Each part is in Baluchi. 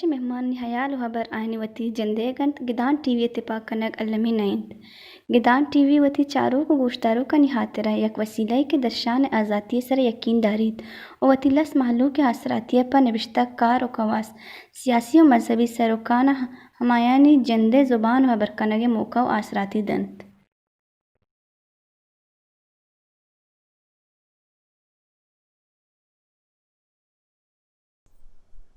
مہمانانی ہیال و ہبر آیانی وتی جندئیگ انت، گدان ٹی وی ء تپاک کنگ المی نہ انت۔ گدان ٹی وی وتی چاروک و گوشداروکانی ہاترا یک وسیلہ یے کہ درشان ء آزاتی ء سرا یکین داریت و وتی لس مہلوک ء آسراتی ء پہ نبشتہ کار و کواس، سیاسی و مذہبی سروکاناں ہمایانی جندئے زبان و ہبر کنگ ء موقع و آسراتی دنت۔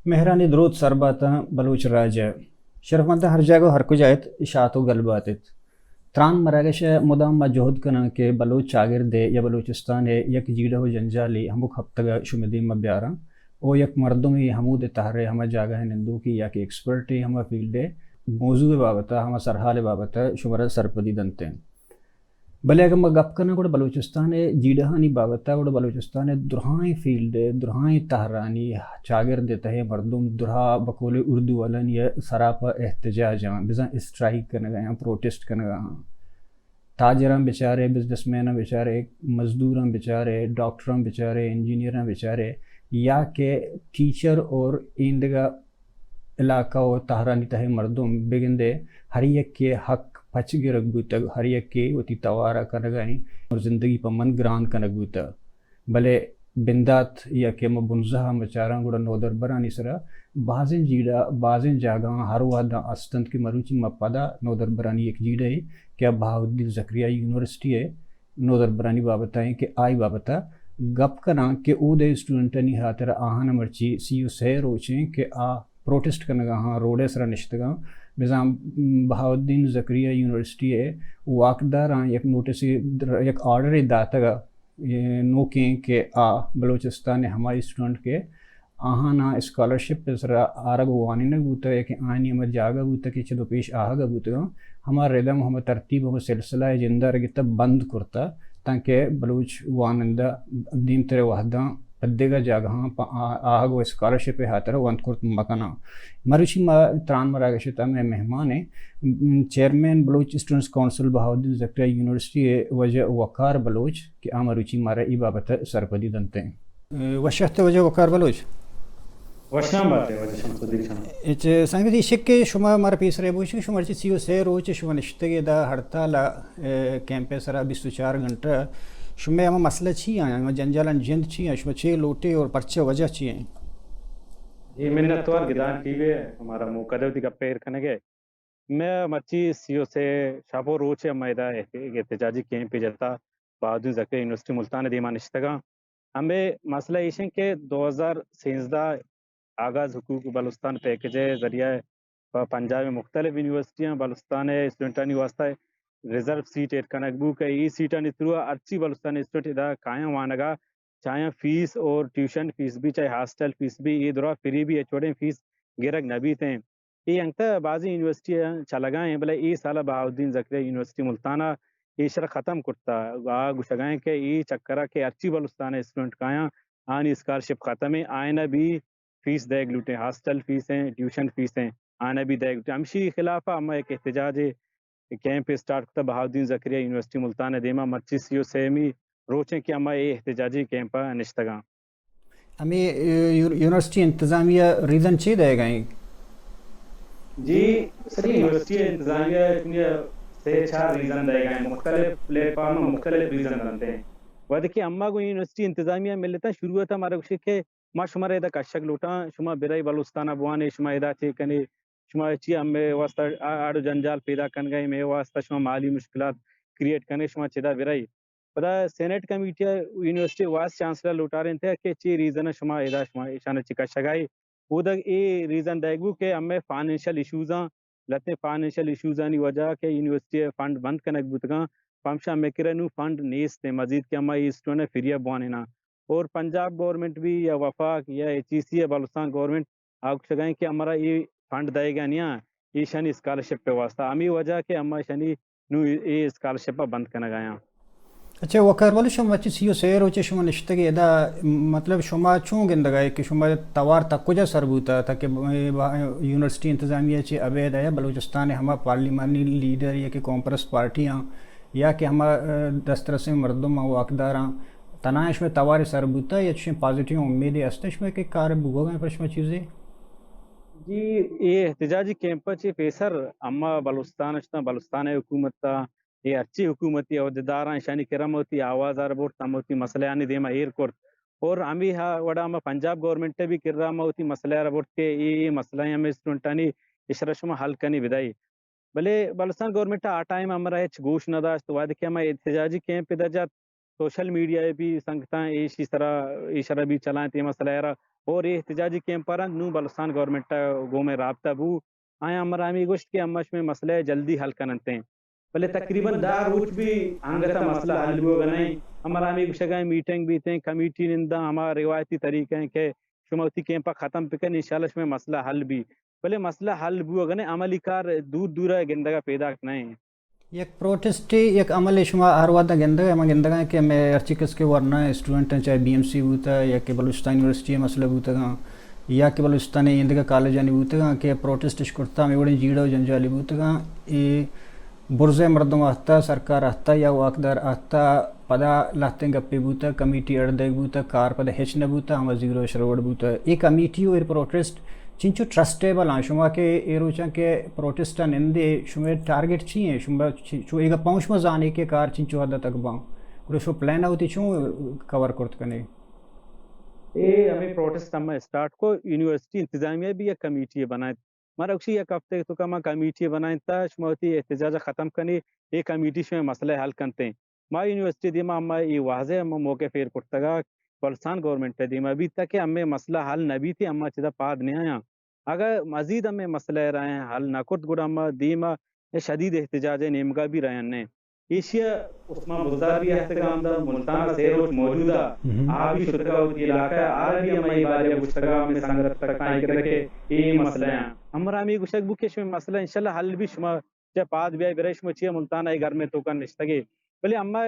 مہرانی دروت سر باتاں بلوچ راج ء۔ شرفمنداں ہر جاگہ و ہر کجا ات، شات و گل بات ات۔ تران مراگش ء مدام ما جہد کناں کہ بلوچ چاگرد ء یا بلوچستان ء یک جیڑہ و جنجالے ہمک ہپتگ ء شمئے دیم ء بیاراں و یک مردمے ہمود ء تہر ء ہما جاگہ ء نندوکے یا کہ ایکسپرٹے ہما فیلڈ ء موضوع ء بابت ء ہما سرحال ء بابت ء شمارا سرپدی دنت۔ بلے اگاں ما گپ کناں گڑا بلوچستان ء جیڑہانی بابت ء، گڑا بلوچستان ء درہائیں فیلڈ ء، درہائیں تہرانی چاگرد ء تہ ء مردم درہا بقول اردو والانی ء سرا پہ احتجاج آں، بزاں اسٹرائیک کنگ ء آں، پروٹسٹ کنگ ء آں۔ تاجراں بچارے، بزنس میناں بچارے، مزدوراں بچارے، ڈاکٹراں بچارے، انجینئراں بچارے، یا کہ ٹیچر اور ایندگہ علاقہ و تہرانی تہ ء مردم بگندے ہر یکے ء حق پچ گرگ بوتگ، ہر یکے وتی توار ء کنگانی اور زندگی پہ من گران کنگ بوتگ۔ بلے بندات یا کہ ما بنزہ ء ما چاراں گڑا نودربرانی سرا بازیں جیڑہ، بازیں جاگہاں ہر وہداں است انت کہ مروچی ما پدا نودربرانی یک جیڑہ ء کہ آ بہاؤالدین زکریا یونیورسٹی ء نودربرانی بابت ء کہ آئی بابت ء گپ کناں کہ اود ء اسٹوڈنٹانی ہاترا آہان ء مرچی سی و سے روچیں کہ آ پروٹسٹ کنگ ء آں، روڈ ء سرا نشتگ آں۔ بزاں بہاؤالدین زکریا یونیورسٹی ء واکداراں یک نوٹسے، یک آرڈرے داتگ ء نوکیں کہ آ بلوچستان ء ہما اسٹوڈنٹ کہ آہاناں اسکالرشپ ء سرا آرگ و وانینگ بوتگ یا کہ آیانی ہما جاگہ بوتگ کہ چد و پیش آہگ ء بوتگاں، ہما ردم، ہما ترتیب، ہما سلسلہ ء جند ء را گپتہ بند کرتہ، تانکہ بلوچ وانندہ دیمتر ء وہداں پہ دگہ جاگہاں پہ آ-، آہگ و اسکالرشپ ء ہاترا ونت کرت مکناں۔ مروچی ما تران مراگش ء تہ ء مئے مہمان ء چیئرمین بلوچ اسٹوڈنٹس کونسل بہاؤالدین زکریا یونیورسٹی ء واجہ وقار بلوچ کہ آ مروچی مارا اے بابت ء سرپدی دنت۔ اے، وش اتک واجہ وقار بلوچ۔ وشنام بات ئے واجہ شمس الدین خان۔ اچ سنگت ایش کہ شما مارا پیسر ء بوش کہ شما مرچی سی و سے روچ شما نشتگ ادا ہڑتال ء، اے، کیمپ ء سرا بیست و چار گھنٹہ، شمئے ہما مسئلہ چی آں، ہما جنجالانی جند چی آں، شما چے لوٹ ئے اور پرچہ وجہ چی ایں؟ جی منت وار گدان ٹی وی ء ہمارا موقع دے وتی گپ ء ایر کنگ ء۔ مئے مرچی سی و سے شپ و روچ ء ما ادا احت-، احتجاجی کیمپے جتا، بہاؤالدین زکریا یونیورسٹی ملتان ء دیما نشتگاں۔ ہمے مسئلہ ایش انت کہ دو ہزار سیزدہ آغاز حقوق بلوچستان پیکج ء ذریعہ ء پہ پنجاب ء مختلف یونیورسٹیاں بلوچستان ء اسٹوڈنٹانی واستہ ریزرو سیٹ ایر کنگ بو کہ اے سیٹانی تھرو ء ہرچی بلوچستان ء اسٹوڈنٹ ادا کایاں وانگ ء چاہاں فیس اور ٹیوشن فیس بھی، چاہے ہاسٹل فیس بھی، اے درا فری بھی، ہچ وڑیں فیس گرگ نہ بیت ایں۔ اے انگتہ بازیں یونیورسٹی ء چلگا ایں، بلے اے سال ء بہاؤالدین زکریا یونیورسٹی ملتان ء ایشرا ختم کرتا۔ آ گوشگا ایں کہ اے چکر ء کہ ہرچی بلوچستان ء اسٹوڈنٹ کایاں، آنی اسکالرشپ ختم ایں، آئین ء بھی فیس دئیگ لوٹیں، ہاسٹل فیس ایں، ٹیوشن فیس ایں، آئین ء بھی دئیگ لوٹیں۔ ہمشی خلاف ء ہم یک احتجاج کیمپ اسٹارٹ کتا بہاؤالدین زکریا یونیورسٹی ملتان ء دیما، مرچی سی و سیمی روچیں کہ ہما اے احتجاجی کیمپ ء نشتگاں۔ ہمے، اے، یو-، یونیورسٹی انتظامیہ ریزن چے دئیگ ء ایں؟ جی سر، یونیورسٹی انتظامیہ چونیا سے چار ریزن دئیگ ء ایں، مختلف پلیٹ فارم ء مختلف ریزن دنت ایں۔ وہدے کہ اما گوں یونیورسٹی انتظامیہ ملتاں شروع ء تہ مارا گوشت کہ ما شمارا ادا کشگ لوٹاں، شما برئے بلوچستان ء بوان ئے، شما ادا چے کن ئے، شما چیا مئے واستہ ا-، اڑ و جنجال پیدا کنگ ء، مئے واستہ شما مالی مشکلات کریئیٹ کن ئے، شما چدا برئے۔ پدا سینیٹ کمیٹی ء یونیورسٹی وائس چانسلر لوٹارینت کہ چے ریزن ء شما ادا شما ایشان ء چہ کشگ ء ئے۔ اودگ اے ریزن دئیگ بو کہ ہمے فائنینشل ایشوز آں، لہتیں فائنینشل ایشوز آنی وجہ کہ یونیورسٹی ء فنڈ بند کنگ بوتگاں، پمشا ہمے کرا نوں فنڈ نیست ایں مزید کہ ہما اے اسٹوڈنٹ ء فری ء بوانیناں۔ اور پنجاب گورنمنٹ بھی یا وفاق یا ایچ ای سی یا بلوچستان گورنمنٹ آ گوشگ ء ایں کہ ہمارا اے فنڈ دئیگ ء نیاں، ایشانی اسکالرشپ ء واستہ۔ ہمے وجہ کہ ہما ایشانی نوں اے اسکالرشپ ء بند کنگ ء آیاں۔ اچھا، وقار بلوچ، شما مرچی سی و سے روچ ء شما نشتگ ئے ادا، مطلب شما چون گندگ ء ئے کہ شما توار تا کجا سر بوتا تاکہ ب-، ب-، یونیورسٹی انتظامیہ چہ ابید ء بلوچستان ء ہما پارلیمانی لیڈر یا کہ قوم پرست پارٹی آں یا کہ ہما، ا، دسترسیں مردم آں، واکدار آں، تنائیں شمئے توارے سر بوتہ یا چشیں پازیٹیو امیدے ہستہ شمئے کہ کار بوگا ایں پر شما چیزے؟ جی، اے احتجاجی کیمپ ءَ چہ پیسر اما بلوچستان ءَ شتاں، بلوچستان ءِ حکومت ءَ، اے ہرچی حکومتی عہدیداراں، ایشانی کرا ما وتی آواز ءَ برت، ہم وتی مسئلہ آنی دیم ءَ ایر کرت۔ اور ہمے ہا وڑا ما پنجاب گورنمنٹ ءِ بھی کرا ما وتی مسئلہ ءَ برت کہ اے، اے مسئلہ ہمے اسٹوڈنٹانی، اشرا شما حل کنی بدائی۔ بلے بلوچستان گورنمنٹ ءَ آ ٹائم ہمرا ہچ گوش نہ داشت۔ وہدے کہ ہما احتجاجی کیمپ ادا جت، سوشل میڈیا ءَ بھی سنگتاں ایشی سرا، ایشرا بھی چلائینت اے مسئلہ ءَ را، اور اے احتجاجی کیمپ ءَ رند نوں بلوچستان گورنمنٹ ءَ گوں مئے رابطہ بو۔ آیاں ہمرا ہمے گوشت کہ اما شمئے مسئلہ ءَ جلدی حل کننتیں۔ بلے تقریباً دہ روچ بھی انگت ءَ مسئلہ حل بوگ ءَ نہ انت۔ ہمرا ہمے گوشگ ءَ میٹنگ بیتیں، کمیٹی ننداں، ہما روایتی طریقہ ہیں کہ شما وتی کیمپ ءَ ختم بکن، انشاءاللہ شمئے مسئلہ حل بی۔ بلے مسئلہ حل بوگ ءَ نہ، عملی کار دور دور ءَ گندگ ءَ پیداک نہ انت۔ یک پروٹسٹے، یک عملے شما ہر وہد ءَ گندگ ءَ، من گندگ ءَ کہ مئے ہرچی کس کہ ورنا اسٹوڈنٹ ہیں، چاہے بی ایم سی بوتا یا کہ بلوچستان یونیورسٹی ءِ مسئلہ بوتگاں یا کہ بلوچستان ءِ ایندگہ کالجانی بوتگاں کہ پروٹسٹ اش کرتا، ہمے وڑیں جیڑہ و جنجالی بوتگاں۔ اے برز ءِ مردم آہتا، سرکار آہتا یا واکدار آہتا، پدا لہتیں گپے بوتا، کمیٹی اڑ دیگ بوتا، کار پدا ہچ نہ بوتا، ہما زیرو اش روڈ بوتا۔ اے کمیٹی و اے پروٹسٹ چنچو ٹرسٹیبل آں؟ شما کہ اے روچاں کہ پروٹسٹ ءَ نندے، شمئے ٹارگٹ چی ہیں؟ شما چ-، چو اے گپاں شما زانے کہ کار چنچو حد تک باں؟ گڑا شو پلان ءَ وتی چون کور کرت کنے؟ اے ہمے پروٹسٹ ہم اسٹارٹ کو، یونیورسٹی انتظامیہ بھی یک کمیٹی بنائے۔ مارا گوشی یک ہفتے توکا ما کمیٹی بنائینتا، شما وتی احتجاج ختم کنی، اے کمیٹی شمئے مسئلہ حل کنتیں۔ ما یونیورسٹی دیما ہما اے واضح ہما موقف ایر کرتگا، بلوچستان گورنمنٹ دیما بیتا کہ ہمے مسئلہ حل نہ بیتی، ہما چدا پاد نیایاں۔ اگہ مزید ہمے مسئلہ رائیں حل نہ کرت، گڑا ہما دیما شدید احتجاج نیمگا بھی رہن نے۔ ایشی ء عثمان بزدار بھی اتکگ ہمدا، ملتان ء سے روچ موجود ء، آ بھی شتگ ء وتی علاقہ ء، آ بھی ہمائی بارے ء گوشتگ ء ہمے سنگت اتکگ تاں کہ اے مسئلہ ء ہمراہ ہمے گوشگ بو کہ شمئے مسئلہ انشاءاللہ حل بی، شما چہ پاد بیائے برے، شما چیا ملتان ء اے گرمیں توکا نشتگے۔ بلے اما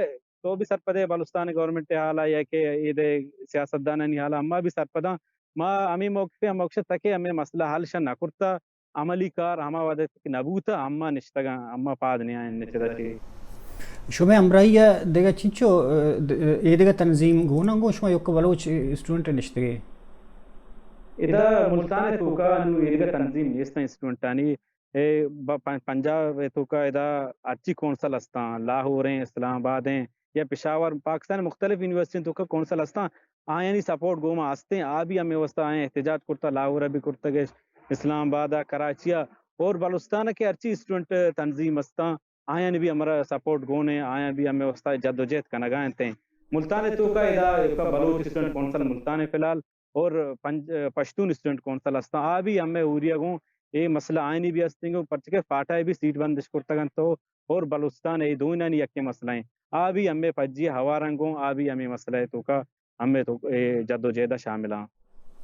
تو بھی سرپدے بلوچستان گورنمنٹ ء حال ء یا کہ اے دے سیاستدانانی حال ء اما بھی سرپداں۔ ما ہمے موقف ء ہم اکشت تکے ہمے مسئلہ حل شہ نہ کرتا۔ عملی کار ہما وہد ء کہ نہ بوت، ہما نشتگاں، ہما پاد نیاں نچدا چی۔ شمئے ہمراہی ء دگہ چنچو، ء، د-، اے دگہ تنظیم گون انت؟ گوں شما یک بلوچ اسٹوڈنٹ نشتگے؟ ادا ملتان ء توکا انو اے دگہ تنظیم نیستاں اسٹوڈنٹانی۔ اے ب-، پن-، پنجاب ء توکا ادا ہرچی کونسل ہستاں، لاہور ہیں، اسلام آباد ہیں، یا پشاور، پاکستان مختلف یونیورسٹی توکا کونسل ہستاں، آیانی سپورٹ گوما ہستیں، آ بھی ہمے واسطہ آیاں احتجاج کرتا، لاہور ء بھی کرتگش، اسلام آباد ء، کراچی ء، اور بلوچستان ء کہ ہرچی اسٹوڈنٹ تنظیم ہستاں، آیانی بھی ہمرا سپورٹ گون ہیں، آیاں بھی ہمے واسطہ جد و جہد کنگا انت۔ ملتان ء توکا ادا ایوکا بلوچ اسٹوڈنٹ کونسل ملتان ہے فی الحال، اور پنج-، پشتون اسٹوڈنٹ کونسل ہستاں، آ بھی ہمے اوریا گوں اے مسئلہ آیانی بھی ہستیں گوں، پرچکہ فاٹا ء بھی سیٹ بندش کرتگ انت تو اور بلوچستان ء اے دوئینانی یکیں مسئلہ ہیں۔ آ بھی ہمے پجی ء ہوار انت گوں، آ بھی ہمے مسئلہ ء توکا ہمے تو اے جد و جہد ء شامل آں۔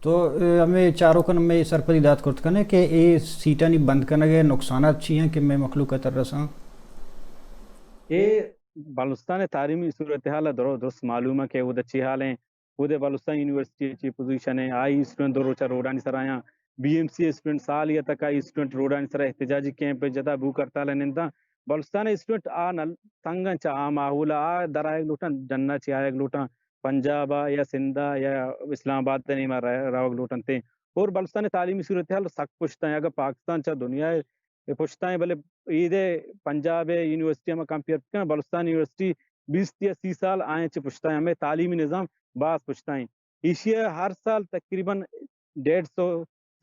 تو، اے، ہمے چاروکن ہمے سرپدی دات کرت کنے کہ اے سیٹانی بند کنگ ء نقصانات چی ہیں کہ مئے مخلوق ء تر رساں؟ اے بلوچستان ء تعلیمی صورتحال ء درو-، درست معلوم ہے کہ اود چی حال ہیں۔ اود بلوچستان یونیورسٹی ء چی پوزیشن ہے، آئی اسٹوڈنٹ دو روچہ روڈانی سرا آیاں، بی ایم سی اسٹوڈنٹ سال یا تک آئی اسٹوڈنٹ روڈانی سرا احتجاجی کیمپ جتا، بھوک ہڑتال ء ننداں۔ بلوچستان اسٹوڈنٹ آ نل تنگ انت چہ آ ماحول ء، آ درآیگ لوٹاں، ڈن ء چہ آیگ لوٹاں، پنجاب ء یا سندھ ء یا اسلام آباد ء نیما ر-، روگ لوٹنت۔ اور بلوچستان ء تعلیمی صورتحال سک پشت ء، اگاں پاکستان چہ دنیا ء پشت ء، بلے ایدے پنجاب ء یونیورسٹی ہم کمپیئر کناں، بلوچستان یونیورسٹی بیست یا سی سال آئیں چہ پشت ء، ہمے تعلیمی نظام باز پشت ء۔ ایشی ء ہر سال تقریباً ڈیڑھ سو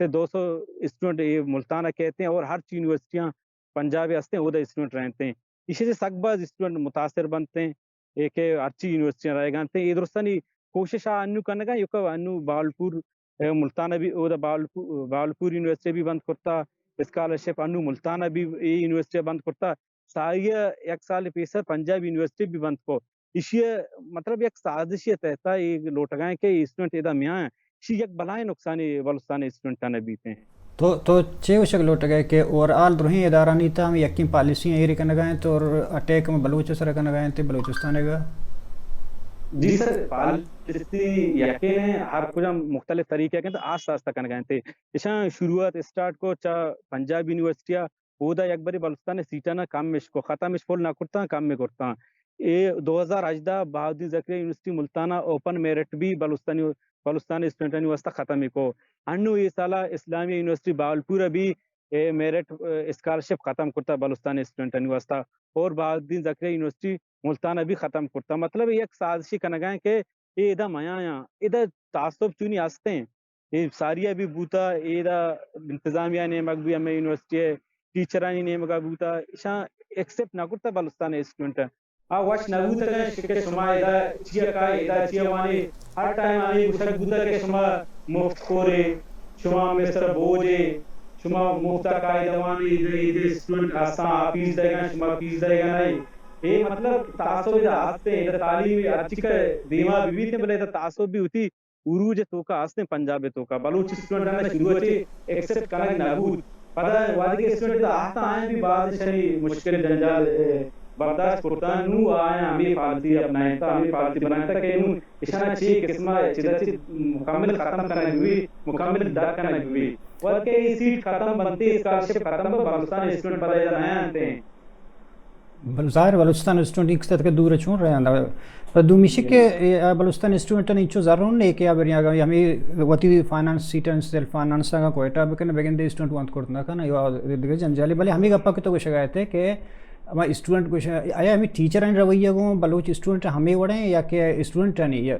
سے دو سو اسٹوڈنٹ اے ملتان ء کیت ہیں اور ہرچ یونیورسٹیاں پنجاب ء ہستیں، اودا اسٹوڈنٹ رہنت ہیں۔ ایشی سے سک باز اسٹوڈنٹ متاثر بنت ہیں، اے کہ ہرچی یونیورسٹیاں رہگ انت ہیں۔ اے درستانی کوشش آ انو کنگا، یوکا انو باولپور، اے ملتان ء بھی، اودا باولپور، باولپور یونیورسٹی بھی بند کرتا، اسکالرشپ انو ملتان ء بھی اے یونیورسٹی بند کرتا۔ ساری ء یک سال پیسر پنجاب یونیورسٹی بھی بند کو۔ ایشی ء مطلب یک سازشی ء تحت ء اے لوٹگا ہیں کہ اسٹوڈنٹ ادا میاں ہیں۔ ایشی یک بلائیں نقصانی بلوچستان اسٹوڈنٹاں ء بیت ہیں۔ تو، تو چے گوشگ لوٹگ ئے کہ اوور آل درہیں ادارہانی تہ ہمے یکیں پالیسی ایر کنگا انت اور اٹیک ہمے بلوچ سر کنگا انت بلوچستان ء گا؟ جی سر، پالیسی یکیں ہیں، ہر کجام مختلف طریقے کنت، آستہ آستہ کنگا انت۔ اشاں شروعات اسٹارٹ کو چا پنجاب یونیورسٹی ء، اودا یک برے بلوچستان ء سیٹاں کم اش کو، ختم اش فل نہ کرتاں، کم ء کرتاں۔ اے دو ہزار ہژدہ بہاؤالدین زکریا یونیورسٹی ملتان ء اوپن میرٹ بھی بلوچستانی بلوچستان اسٹوڈنٹانی واسطہ ختم کو۔ انو اے سالا اسلامیہ یونیورسٹی بہاولپور ءَ بھی اے میرٹ، اے، اسکالرشپ ختم کرتا بلوچستان اسٹوڈنٹانی واسطہ، اور بہاؤالدین زکریا یونیورسٹی ملتان ءَ بھی ختم کرتا۔ مطلب یک سازشی کنگا ہیں کہ اے ادا میاں ادا تعصب چونی ہستیں، اے ساریا بھی بوتا، اے دا انتظامیہ نیمگ بھی ہمیں یونیورسٹی ہے، ٹیچرانی نیمگا بوتا، اشاں ایکسپٹ نہ کرتا بلوچستان اسٹوڈنٹ۔ آ وش نہ بوتگ انت کہ شما ادا چیا کائے، ادا چیا وانی، ہر ٹائم ہمے گوشگ بوتگ کہ شما مفت خورے، شما ہمے سرا بوجے، شما مفتا کائے دوانی، ادا، ادا اسٹوڈنٹ آسان آ فیس دئیگا، شما فیس دئیگا نہیں۔ اے مطلب تعصب ادا ہستے، ادا تعلیم ہرچی کہ دیما ببیت، بلے ادا تعصب بھی ہوتی عروج توکا ہستیں پنجاب توکا۔ بلوچ اسٹوڈنٹاں شروع چے ایکسپٹ کنگ نہ بوت۔ پدا وہدے کہ اسٹوڈنٹ آہتا آئیں بھی بعض شری مشکل جنجال، اے، برداشت کرتا، نو آیا ہمیں پالیسی اپنائیں تا، ہمیں پالیسی بنائیں تا کہ نو اشانا چی قسمہ چیزا چی مکمل ختم کنگ بی، مکمل در کنگ بی۔ وقت کہ یہ سیٹ ختم بنتی، اسکالرشپ ختم بہ، بلوچستان اسٹوڈنٹ پدا ادا نہ آنتے ہیں۔ بل-، ظاہر بلوچستان اسٹوڈنٹ ایک سطح کے دور چون رہے ہیں۔ پر دومی شی کہ، اے، آ، بلوچستان اسٹوڈنٹ نے انچو ضرور نہیں کہ آ بری آگا ہمیں وتی فائنانس سیٹن سیلف فائنانس آگا کوئٹہ بکن بگن دے اسٹوڈنٹ وانت کرت نہ کنا یا دیگه جنجالی، بلے ہمیں گپا کہ تو گوشگا ہے کہ ہما اسٹوڈنٹ گوش، آیا ہمیں ٹیچر ہیں رویہ گوں بلوچ اسٹوڈنٹ ہمیں وڑے ہیں یا کہ اسٹوڈنٹ نہیں یا؟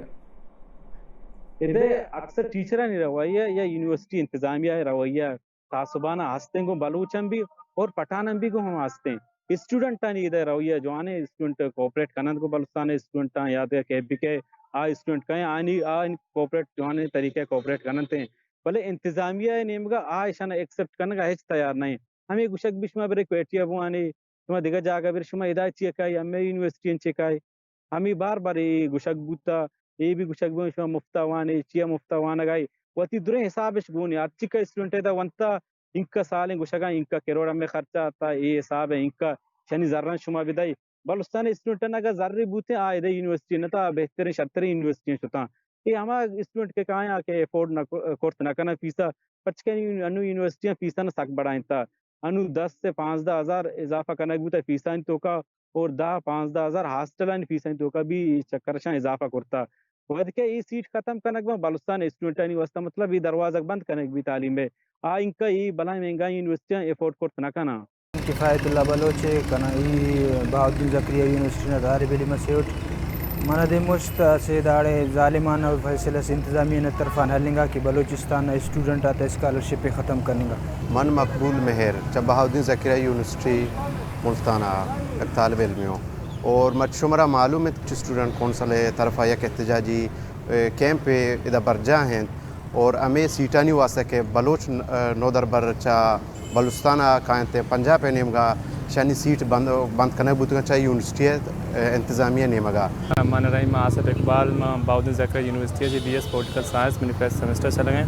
ادے اکثر ٹیچرانی رویہ یا یونیورسٹی انتظامیہ رویہ تعصبانہ ہستیں گوں بلوچاں بھی اور پٹھاناں بھی گوں ہم ہستیں۔ اسٹوڈنٹانی ادا رویہ جوانیں، اسٹوڈنٹ کوپریٹ کننت گوں بلوچستان اسٹوڈنٹاں، یا دے کہ بی کے آ اسٹوڈنٹ کہیں آنی آ کوپریٹ جوانیں طریقہ کوپریٹ کننت ہیں۔ بلے انتظامیہ نیمگا آ اشان ایکسپٹ کنگا ہچ تیار نہیں۔ ہمیں گوشگ بھی شما برے کوئٹہ بوانی، شما دگہ جاگہ بر، شما ادا چی کائی، ہمیں یونیورسٹی چی کائی۔ ہمیں بار بار اے گوشگ بوتا، اے بھی گوشگ بوتا شما مفتا وان، اے چیا مفتا وانگائی؟ وتی دریں حسابش گونی، ہرچی کہ اسٹوڈنٹ ادا ونتا، انکا سالیں گوشگا انکا کروڑ ہمیں خرچہ آتا، اے حساب ہے انکا شنی زرن شما بدائی۔ بلوچستان اسٹوڈنٹ اگر زر بوتے آ ادا یونیورسٹی نتا، بہترین شرترین یونیورسٹی شتا۔ اے ہما اسٹوڈنٹ کہ کایاں کہ افورڈ نہ ک-، کرت نہ کناں فیسا، پرچکہ انو یونیورسٹیاں فیساں سک بڑائینتا۔ انو دس سے پانزدہ ہزار اضافہ کنگ بوتا فیسانی توکا، اور دہ پانزدہ ہزار ہاسٹلانی فیسانی توکا بھی چکرشاں اضافہ کرتا۔ وہدے کہ اے سیٹ ختم کنگ بہ بلوچستان اسٹوڈنٹانی واسطہ، مطلب، اے دروازگ بند کنگ بی تعلیم بہ۔ آ انکا اے بلاہیں مہنگائیں یونیورسٹیاں افورڈ کرت نہ کناں۔ کفایت اللہ بلوچ ءِ کناں، ای بہاؤالدین زکریا یونیورسٹی نا طالب علم اسے اٹ۔ من ادے مشت اسے داڑے ظالمانہ فیصلہ اسے انتظامیہ نا طرفان ہلنگا کہ بلوچستان نا اسٹوڈنٹ آتا اسکالرشپ ختم کننگا۔ من مقبول مہر چہ بہاؤالدین زکریا یونیورسٹی ملتان ءَ یک طالب علمے اوں، اور مرچی شمارا معلوم انت کہ اسٹوڈنٹ کونسل ءِ طرفا یک احتجاجی، اے، کیمپ ادا برجاہ انت، اور ہمے سیٹانی واسطہ کہ بلوچ ن-، اے، نودربر چہ بلوچستان ءَ کاینت، پنجاب ءِ نیمگا شانی سیٹ بند، بند کنگ بوتگاں چہ یونیورسٹی ءِ، اے، انتظامیہ نیمگا۔ من رحیم آصف اقبال، من بہاؤالدین زکریا یونیورسٹی ءَ چہ بی ایس پولیٹیکل سائنس، منی فرسٹ سمسٹر چلگ ءَ۔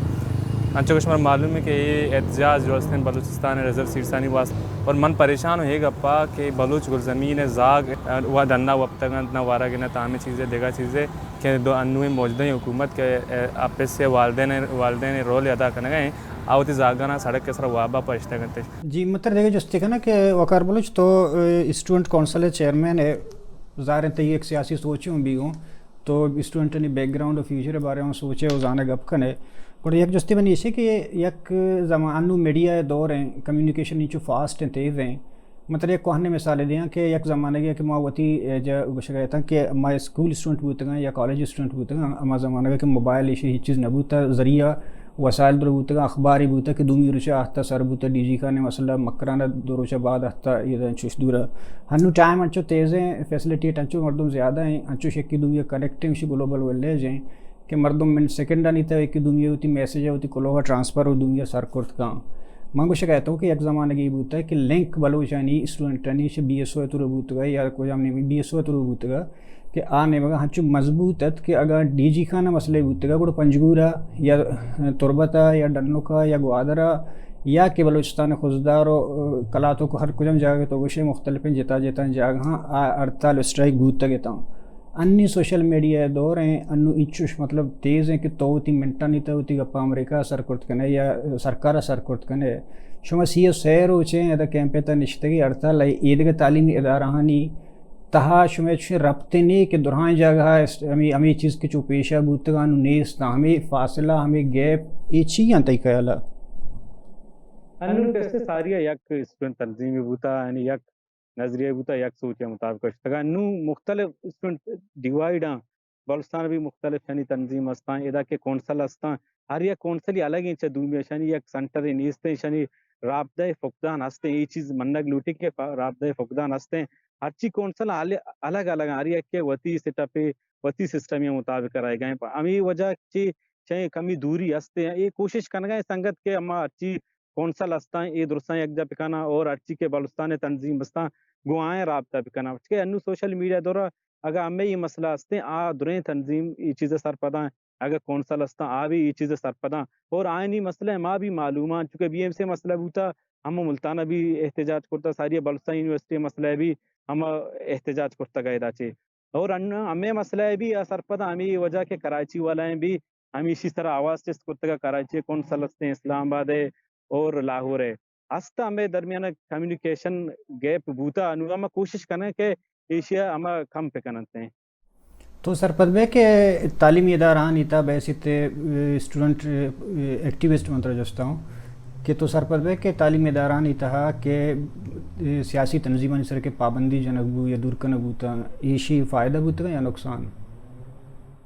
انچو کہ شمارا معلوم ہے کہ اے احتجاج جو استیں بلوچستان ءِ ریزرو سیٹسانی واسطہ، اور من پریشان ہوں اے گپا کہ بلوچ گلزمین ءِ زاگ، اے، و ڈنا وپتگ انت، نہ ورگ ءَ نہ تامیں چیزے دگہ چیزے کہ دو انویں موجودہ حکومت کہ، اے، اپس ءِ والدین، والدین رول ادا کنگ ءَ انت، آ وتی زاگانا سڑک ءِ سرا وابا پشتگ انت۔ جی، من ترا دگہ جستے کناں کہ وقار بلوچ تو، اے، اسٹوڈنٹ کونسل ءِ چیئرمین ئے، ظاہر انت تئی یک سیاسی سوچے ہوں بیگوں۔ تو اسٹوڈنٹانی بیک گراؤنڈ و فیوچر ءِ بارے ہم سوچے و زانے گپ کنے۔ گڑا یک جستے منی ایشی کہ یک زمان انو میڈیا ءِ دور ہیں، کمیونیکیشن انچو فاسٹ ہیں، تیز ہیں۔ من ترا یک کوہنیں مثالے دیاں کہ یک زمانگے کہ ما وتی، اے، جا گوشگ ءَ اتاں کہ ما اسکول اسٹوڈنٹ بوتگاں یا کالج اسٹوڈنٹ بوتگاں، ہما زمانگے کہ موبائل ایشی ہچ چیز نہ بوتا، ذریعہ وسائل در بوتگاں، اخباری بوتا کہ دومی روچا آہتا سر بوتا، ڈی جی خان ءِ مسئلہ مکران ءَ دو روچا بعد آہتا، یہ چوش دورا۔ ہنو ٹائم انچو تیزیں، فیسلٹی انچو مردم زیادہ ہیں، انچو یکی دومی کنیکٹنگ شی گلوبل ویلیج ہیں کہ مردم من سیکنڈانی تہ یکی دومی وتی میسج وتی کلوہ ٹرانسفر و دومی سر کرت کاں۔ من گوشگ ءَ اتوں کہ یک زمانگی بوتا کہ لنک بلوچانی اسٹوڈنٹانی شہ بی ایس او تر بوتگا یا کجام نیمی بی ایس او تر بوتگا کہ آ نیمگا ہنچو مضبوط ات کہ اگاں ڈی جی خان ءِ مسئلہ بوتگا گڑا پنجگورا یا تربتا یا ڈنوکا یا گوادرا یا کہ بلوچستان خضدار و کلاتوک ہر کجام جاگہ تو گوشے مختلفیں جتا جتا جاگہاں آ ہڑتال اسٹرائک بوتگ اتاں۔ انی سوشل میڈیا ءِ دور ہیں، انو انچوش مطلب تیز ہیں کہ تو وتی منٹانی تہ وتی گپا امریکہ ءَ سر کرت کنے یا سرکار ءَ سر کرت کنے۔ شما سی ءُ سے روچیں ادا کیمپ ءِ تہ نشتگی ہڑتال ءَ ایدگہ تعلیمی ادارہانی تہا شمئے چوشیں ربطے نے کہ درائیں جاگہ ءَ است-، ہمے، ہمے چیز کہ چو پیشہ بوتگاں نوں نیست، ہمے فاصلہ، ہمے گیپ، اے چی آں تئی خیال ءَ؟ انوں کسے ساری ءَ یک اسٹوڈنٹ تنظیمے بوتا، یعنی یک نظریہ بوتا، یک سوچ ءِ مطابق اشتگا۔ نوں مختلف اسٹوڈنٹ ڈیوائیڈ آں، بلوچستان بھی مختلف یعنی تنظیم ہستاں، ادا کہ کونسل ہستاں، ہر یک کونسلی الگ ایں چہ دومی، اشانی یک سنٹرے نیست ایں، اشانی رابطہ ءِ فقدان ہست ایں۔ اے چیز منگ لوٹی کہ فا-، رابطہ ءِ فقدان ہست ایں۔ ہرچی کونسل ال-، الگ الگ ایں، ہر یکے وتی سیٹ اپے، وتی سسٹمے مطابق رہگا ایں۔ ہمے وجہ چی چہ کمی دوری ہست ایں۔ اے کوشش کنگا ایں سنگت کہ ہما ہرچی کونسل ہستاں، اے درستاں یکجا بکناں اور ہرچی کہ بلوچستان ءِ تنظیم ہستاں، گوں آیاں رابطہ بکناں۔ چونکہ انوں سوشل میڈیا دورا اگاں ہمے اے مسئلہ ہستیں، آ دریں تنظیم اے چیز ءَ سرپداں، اگاں کونسل ہستاں، آ بھی اے چیز ءَ سرپداں۔ اور آیانی مسئلہ ما بھی معلوم آں، چونکہ بی ایم سی مسئلہ بوتا، ہم ملتان ءَ بھی احتجاج کرتا، ساری بلوچستان یونیورسٹی مسئلہ بھی ہم احتجاج کرتگ ادا چے۔ اور ان-، ہمے مسئلہ ءَ بھی آ سرپداں، ہمے وجہ کہ کراچی والا ایں بھی ہمیشی سرا آواز چست کرتگ، کراچی کونسل ہستیں، اسلام آباد ءِ اور لاہور ءِ۔ ہست ہمے درمیان کمیونیکیشن گیپ بوتا، انوں ہم کوشش کنیں کہ ایشی ءَ ہم کم بکننت۔ تو سرپد بئے کہ تعلیمی ادارہانی تہا بحیثیت، اے، اسٹوڈنٹ، اے، ایکٹیوسٹ من ترا جستا اوں کہ تو سرپد بئے کہ تعلیمی ادارہانی تہا کہ، اے، سیاسی تنظیمانی سر کہ پابندی جنگ بو یا دور کنگ بوتا، ایشی فائدہ بوتگا یا نقصان؟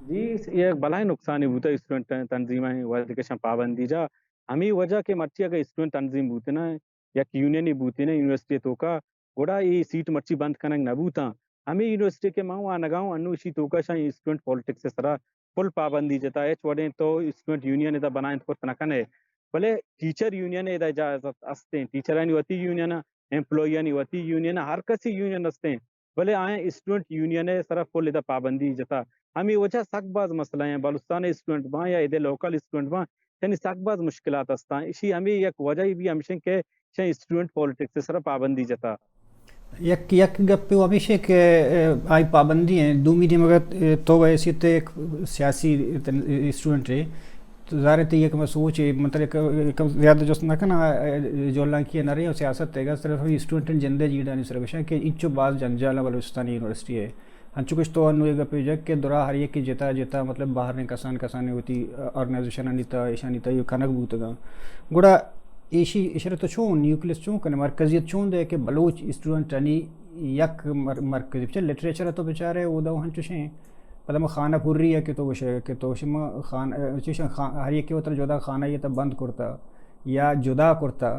جی، اے یک بلاہیں نقصانے بوتا اسٹوڈنٹ تنظیمانی وہدے کہ اشاں پابندی جا۔ ہمے وجہ کہ مرچی اگہ اسٹوڈنٹ تنظیم بوتیناں، یک یونینے بوتیناں یونیورسٹی توکا، گڑا اے سیٹ مرچی بند کنگ نہ بوتاں۔ ہمے یونیورسٹی کہ من وانگا اوں، انوں اشی توکا اشاں اسٹوڈنٹ پالیٹکس ءِ سرا فل پابندی جتا، ہچ وڑیں تو اسٹوڈنٹ یونین ادا بنائینت کرت نہ کنے۔ بلے ٹیچر یونین ادا اجازت استیں، ٹیچرانی وتی یونین، ایمپلائیانی وتی یونین، ہر کسی یونین استیں۔ بلے آیاں اسٹوڈنٹ یونین ءِ سرا فل ادا پابندی جتا۔ ہمے وجہ سک باز مسئلہ ایں، بلوچستان ءِ اسٹوڈنٹ باں یا ادے لوکل اسٹوڈنٹ باں، یعنی سک باز مشکلات ہستاں۔ اشی ہمے یک وجہ بھی ہمشیں کہ اشاں اسٹوڈنٹ پالیٹکس ءِ سرا پابندی جتا۔ یک، یک گپے وہ ہمیش ایں کہ، اے، آئی پابندی ایں۔ دومی نیمگ ءَ، اے، تو بحیثیت یک سیاسی تن-، اسٹوڈنٹ ئے، تو ظاہر ایں تئی یک ہمے سوچ ایں، مطلب یک، یک زیادہ جست نہ کناں، اے، جولانکی ءَ نہ رہی اور سیاست ءِ گا، صرف ہمے اسٹوڈنٹانی جند ءِ جیڑھانی سرا گشاں کہ انچو باز جنجال بلوچستان یونیورسٹی ءَ۔ انچو کہ تو انوں اے گپے جت کہ درا ہر یکے جتا جتا، مطلب، بہریں کسان کسانیں وتی آرگنائزیشنانی تہا، ایشانی تہا اے کنگ بوتگاں۔ گڑا ایشی، ایشرا تو چون نیوکلیس چون کنے، مرکزیت چون دئے کہ بلوچ اسٹوڈنٹانی یک مر-، مرکزی، بچار لٹریچر ءَ تو بچارے، اودا ہنچوش ایں۔ پدا ما خانہ پوری ءَ کہ تو گوشے، کہ تو گوشے ما خان-، چوش ایں خان-، ہر یکے وترا جدا خانہ ءِ تہا بند کرتا یا جدا کرتا۔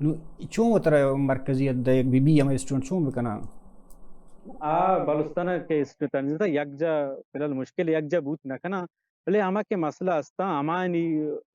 نوں چون وترا مرکزیت دئے بی بی ہمے اسٹوڈنٹ چون بکناں؟ آ بلوچستان ءَ کہ اسٹوڈنٹ تنظیم تا یکجا فی الحال مشکل، یکجا بوت نہ کناں، بلے ہما کہ مسئلہ ہستاں، ہمانی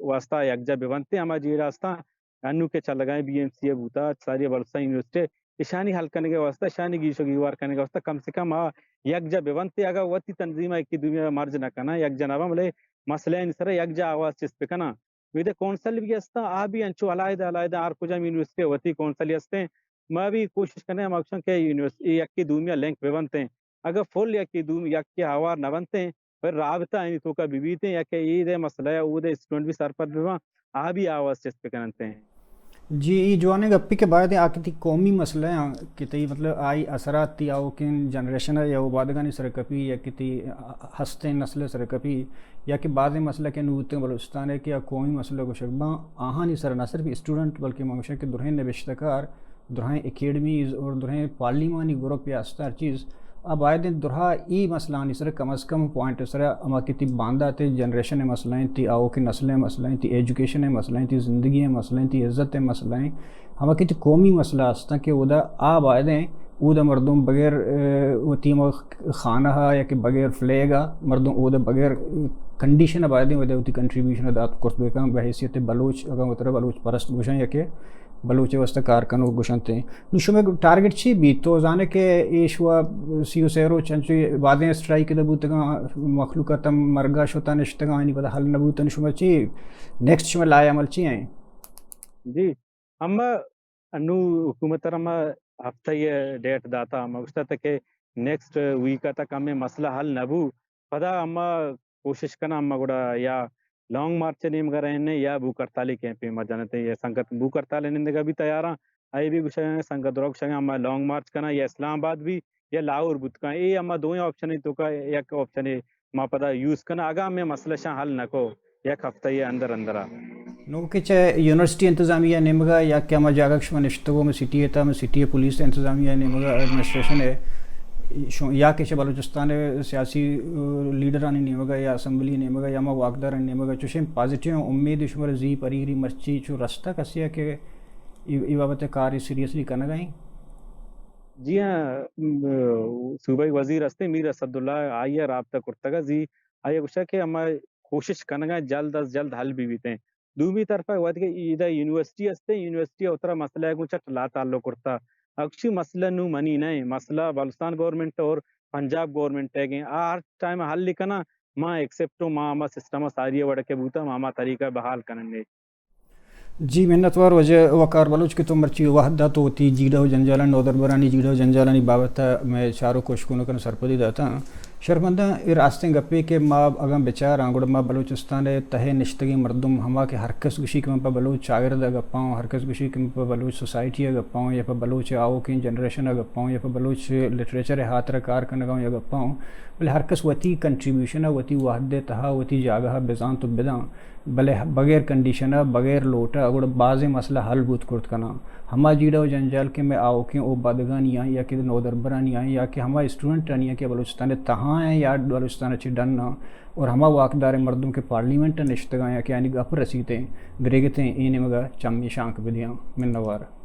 واسطہ یکجا بہ بنتیں، ہما جیڑہ ہستاں، انوں کہ چلگائیں بی ایم سی ءَ بوتا، ساری بلوچستان یونیورسٹی، اشانی حل کنگ ءِ واسطہ، اشانی گیش و گیوار کنگ ءِ واسطہ کم سے کم آ یکجا بہ بنتیں، اگاں وتی تنظیم ءَ یکے دومی ءَ مرج نہ کناں، یکجا نہ باں، بلے مسئلہ آنی سرا یکجا آواز چست بہ کناں۔ نوں ادے کونسل بھی ہستاں، آ بھی انچو علیحدہ علیحدہ ہر کجام یونیورسٹی ءِ وتی کونسلے ہستیں۔ ما بھی کوشش کنیں، ہما گوشاں کہ یونیورسٹی یکے دومی ءَ لنک بہ بنتیں۔ اگاں فل یکے دومی یکے ہوار نہ بنتیں، پر رابطہ آنی توکا بہ بیتیں، یا کہ اے دے مسئلہ ءَ اودے اسٹوڈنٹ بھی سرپد بہ باں، آ بھی آواز چست بہ کننتیں۔ جی، اے جوانیں گپے کہ باید آ کہ تئی قومی مسئلہ آں کہ تئی مطلب آئی اثرات تئی آؤکیں جنریشن ءَ یا اوبادگانی سر کپی یا کہ تئی ہستیں نسل ءِ سر کپی، یا کہ بازیں مسئلہ کہ نوں بوتگ بلوچستان ءَ کہ آ قومی مسئلہ گوشگ باں، آہانی سر نہ صرف اسٹوڈنٹ بلکہ من گوشاں کہ درہیں نبشتہ کار، درہیں اکیڈمیز اور درہیں پارلیمانی گروپ یا استار چیز، آ باید انت درہا اے مسئلہانی سر کم از کم پوائنٹ سر ہما کہ تئی باندات ءِ جنریشن ءِ مسئلہ انت، تئی آؤکیں نسل ءِ مسئلہ انت، تئی ایجوکیشن ءِ مسئلہ انت، تئی زندگی ءِ مسئلہ انت، تئی عزت ءِ مسئلہ انت، ہما کہ تئی قومی مسئلہ ہستاں کہ اودا آ باید انت، اودا مردم بغیر، اے، وتی ہما خانہ ءَ یا کہ بغیر فلیگ ءَ مردم اودا بغیر کنڈیشن ءَ باید انت اودا وتی کنٹریبیوشن ءَ دات کرت بہ کن بحیثیت بلوچ، اگاں وترا بلوچ پرست گوشاں یا کہ بلوچ ءِ واستہ کار کنوک گوشنت۔ نوں شمئے ٹارگٹ چی بیت؟ تو زانے کہ اے شوا سی و سے روچ انچو بازیں اسٹرائیک ادا بوتگاں، مخلوق ءِ تم مرگا شتا نشتگاں، آنی پدا حل نہ بوتن، شما چی نیکسٹ شمئے لائحہ عمل چی ایں؟ جی، اما انو حکومت ءَ را ما ہفتہ ءِ ڈیٹ داتا، ما گوشتا تھا کہ نیکسٹ ویک ءَ تک ہمے مسئلہ حل نہ بو، پدا اما کوشش کناں، اما گڑا یا لانگ مارچ ءِ نیمگ ءَ رہنے یا بھوک ہڑتالی کیمپے ما جنتے۔ یا سنگت بھوک ہڑتال ءِ نندگ ءَ بھی تیاراں، اے بھی گوشگ ءَ سنگت درو گوشگ ءَ اما لانگ مارچ کناں یا اسلام آباد بھی یا لاہور بوت کن، اے ہما دوئیں آپشن ءِ توکا یک آپشن ءَ ما پدا یوز کناں، اگاں ہمے مسئلہ شاں حل نہ کو یک ہفتہ ءِ اندر اندرا۔ نوں کہ چہ یونیورسٹی انتظامیہ ءِ نیمگا یا کہ ہما جاگہ کہ شما نشتگ ہو، ہمے سٹی ءِ تہا، ہمے سٹی ءِ پولیس ءِ انتظامیہ ءِ نیمگا، ایڈمنسٹریشن ءِ، شو-، یا کہ چہ بلوچستان ءِ سیاسی، آ، لیڈرانی نیمگا یا اسمبلی ءِ نیمگا یا ہما واکدارانی نیمگا چوشیں پازیٹیو امیدے شمارا زی پریری مرچی چو رستہ کسے ءَ کہ اے، اے بابت ءَ کارے سیریسلی کنگا ایں؟ جی ہاں، م-، صوبائی وزیر ہستیں میر اسداللہ، آئی ءَ رابطہ کرتگ ءَ، زی آئی ءَ گوشگ کہ ہما کوشش کنگ ءَ جلد از جلد حل بہ بیت ایں۔ دومی طرف ءَ وھدے کہ ایدا یونیورسٹی ہستیں، یونیورسٹی ءَ وترا مسئلہ ءَ گوں چٹ لاتا تعلق کرتا۔ اکشی مسئلہ نوں منی نہ ایں، مسئلہ بلوچستان گورنمنٹ اور پنجاب گورنمنٹ ءِ ایں۔ آ ہر ٹائم حل کناں، ما ایکسپٹ اوں، ما ہما سسٹم ءَ ساری ءَ وڑ کہ بوتا، ما ہما طریقہ ءَ بحال کنن ایں۔ جی، منتوار واجہ وقار بلوچ کہ تو مرچی وھد دات، تو وتی جیڑہ و جنجالانی، نودربرانی جیڑہ و جنجالانی بابت ءَ مئے چاروک و اشکنوکاں سرپدی داتاں۔ شرمنداں، اے راستیں گپے کہ ما اگاں بچاراں، گڑا ما بلوچستان ءِ تہ ءَ نشتگیں مردم، ہما کہ ہر کس گوشی کہ من پہ بلوچ چاگرد ءَ گپاں اوں، ہر کس گوشی کہ من پہ بلوچ سوسائٹی ءَ گپاں اوں، یا پہ بلوچ آؤکیں جنریشن ءَ گپاں اوں، یا پہ بلوچ لٹریچر ءِ ہاترا کار کنگ ءَ اوں یا گپاں اوں، بلے ہر کس وتی کنٹریبیوشن ءَ، وتی وھد ءِ تہ ءَ، وتی جاگہ ءَ بزانت و بداں۔ بلے بغیر کنڈیشن ءَ، بغیر لوٹ ءَ، گڑا بازیں مسئلہ حل بوت کرت کناں۔ ہما جیڑہ و جنجال کہ مئے آؤکیں اوبادگانی آں یا کہ نودربرانی آں یا کہ ہما اسٹوڈنٹانی آں کہ بلوچستان ءِ تہا آں یا بلوچستان ءَ چہ ڈن آں، اور ہما واکداریں مردم کہ پارلیمنٹ ءَ نشتگ آں یا کہ آنی گپ رسیت ایں، گریگت ایں، اے نیمگ ءَ چمی شانک بدیاں۔ منوار۔